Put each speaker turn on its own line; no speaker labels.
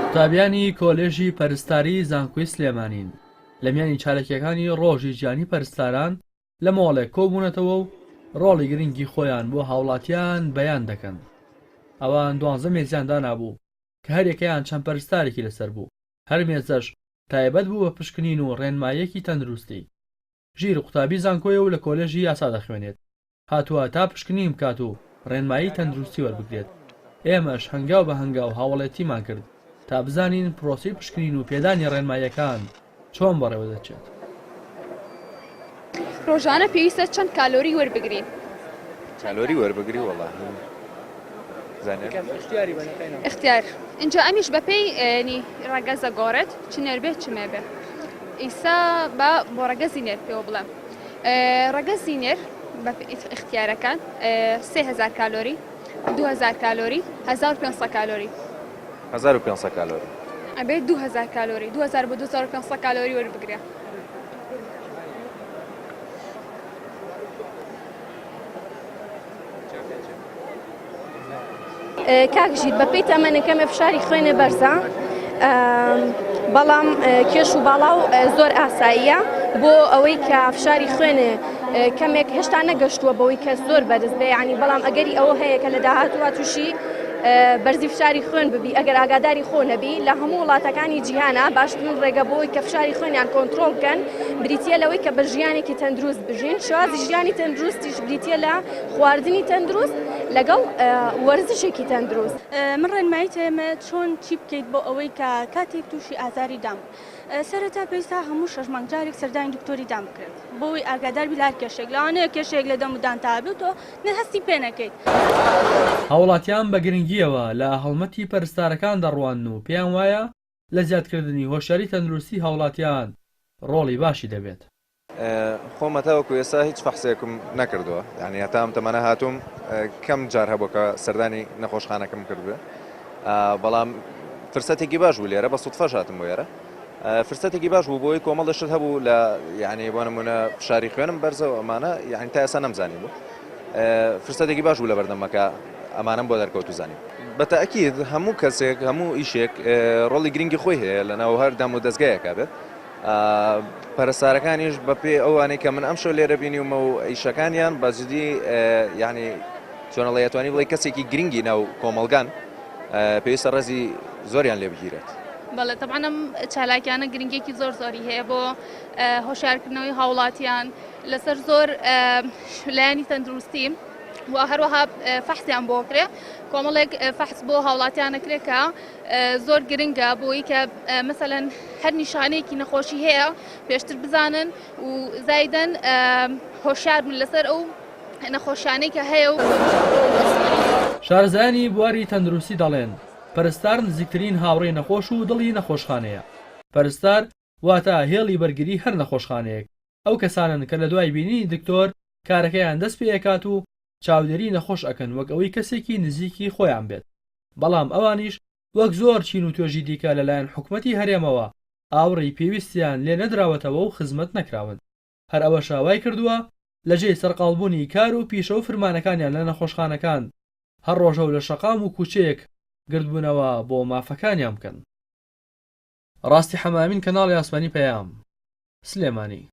قوتابیانی کۆلێژی پەرستاری زانکۆی سلێمانین لە میانی چالاکییەکانی ڕۆژی جیهانی پەرستاران لە مۆڵێک کۆبوونەتەوە و ڕۆڵی گرنگی خۆیان بۆ هاوڵاتیان بەیان دەکەن. ئەوان دوانزە مێزیان دانابوو کە هەریەکەیان چەند پەرستارێکی لەسەر بوو، هەر مێزەش تایبەت بوو بە پشکنین و ڕێنماییەکی تەندروستی. ژیر قوتابی زانکۆیە و لە کۆلێژی یاسا دەخوێنێت. هاتووە تا پشکنین بکات و ڕێنمایی تەندروستی وەربگرێت. ئێمەش هەنگاو بە هەنگاو هاوەڵێتیمان کرد تا بزانین پرۆسەی پشکنین و پێدانی ڕێنماییەکان چۆن بەڕێوەدەچێت.
ڕۆژانە پێویستە چەند کالۆری وەربگرین؟
کالۆری وەربگری وەڵا
اختیار اینجا ئەمیش بەپێی نی ڕەگەزە گۆڕێت چ نێر بێت چ مێ بێ ئیسا بە بۆ ڕەگەزی نێر پێوە بڵێم ڕەگەزی نێر بە اختیارەکان 3000 کالۆری 2000 کالۆری 1500 کالۆری
1500 کالۆری
ئەبێ 2000 کالۆری 2000 بۆ 2500 کالۆری وەربگرێ.
کاک ژیر بەپێی تەمەنە کەمێ فشاری خوێنێ بەرزە بەڵام کێش و باڵا و زۆر ئاساییە بۆ ئەوەی کە فشاری خوێنێ کەمێک هێشتا نەگەشتووە بەوەی کە زۆر بەرز بێ ینی بەڵام ئەگەری ئەوە هەیە کە لە داهاتووە تووشی بەرزی فشاری خوێن ببی ئەگەر ئاگاداری خۆ نەبی لە هەموو وڵاتەکانی جیهانە باشترین ڕێگە بۆی کە فشاری خوێنیان کۆنتترۆل بکەن بریتە لەوەی کە بە ژیانێکی تەندروست بژین شێوازی ژیانی تەندروستیش بریتە لە خواردنی تەندروست لەگەڵ وەرزشێکی تەندروست.
من ڕێنماییت هەیە چۆن چی بکەیت بۆ ئەوەی کە کاتێک تووشی ئازاری دان بوو سەرەتا پێویستە هەموو شەش مانگ جارێک سەردانی دکتۆری دان بکرێت بۆ ئەوەی ئاگادار بی لە هەر کێشەیەک لەوانەیە کێشەیەک لە دەم و دانتا هەبێت و تۆ نە هەستی پێ نەکەیت.
هاوڵاتیان بە گرنگییەوە لە هەڵمەتی پەرستارەکان دەڕوانن و پێیان وایە لە زیادکردنی هۆشیاری تەندروستی هاوڵاتیان ڕۆڵی باشی دەبێت.
خۆم هەتاوەکو ئێستا هیچ فەحسێکم نەکردووە یعنی هەتا ئەم تەمەنە هاتووم کەم جار هەبوو کە سەردانی نەخۆشخانەکەم کردبێ بەڵام فرسەتێکی باش بوو لێرە بە سوتفەش هاتم بۆ ئێرە فرسەتێکی باش بوو بۆی کۆمەڵە شت هەبوو لە یعنی بۆ نمونە فشاری خوێنم بەرزەوە ئەمانە یعنی تا ئێستا نەمزانی بوو فرسەتێکی باش بوو لە بەردەمەکە ئەمانەم بۆ دەرکەوت و زانیم. بە تەئکید هەموو کەسێک هەموو ئیشێک ڕۆڵی گرنگی خۆی هەیە لە ناو هەر دام و دەزگایەکا بێت پەرستارەکانیش بە پێی ئەوانەی کە من ئەمشەو لێرە بینیومە و ئیشەکانیان بە جدی یعنی چۆنەڵی ئەتوانی بڵێ کەسێکی گرنگی ناو کۆمەڵگان پێویستە ڕێزی زۆریان لێ بگیرێت.
بەڵێ تەبعەن ئەم چالاکیانە گرنگیەکی زۆر زۆری هەیە بۆ هۆشیارکردنەوەی هاوڵاتیان لەسەر زۆر لایەنی تەندروستی و هەروەها فەحسیان بۆ کرێ کۆمەڵێک فەحس بۆ هاوڵاتیانەکرێت کە زۆر گرنگە بۆی کە مەسەلەن هەر نیشانەیەکی نەخۆشی هەیە پێشتر بزانن و زایدەن هۆشیار بن لەسەر ئەو نەخۆشیانەی کە هەیە و.
شارەزایانی بواری تەندروستی دەڵێن، پەرستار نزیکترین هاوڕێی نەخۆش و دڵی نەخۆشخانەیە. پەرستار واتە هێڵی بەرگری هەر نەخۆشخانەیەک، ئەو کەسانەن کە لە دوای بینینی دکتۆر کارەکەیان دەست پێ ئەکات و چاودێری نەخۆش ئەکەن وەک ئەوەی کەسێکی نزیکی خۆیان بێت، بەڵام ئەوانیش وەک زۆر چین و توێژی دیکە لەلایەن حکومەتی هەرێمەوە ئاوڕی پێویستیان لێ نەدراوەتەوە و خزمەت نەکراون. هەر ئەوەشە وای کردووە لەجێی سەرقاڵبوونی کار و پیشە و فرمانەکانیان لە نەخۆشخانەکان هەر ڕۆژە و لە شەقام و کوچەیەک گردبوونەوە بۆ مافەکانیان بکەن. ڕاستی حەمامین کەناڵی ئاسمانی پەیام، سلێمانی.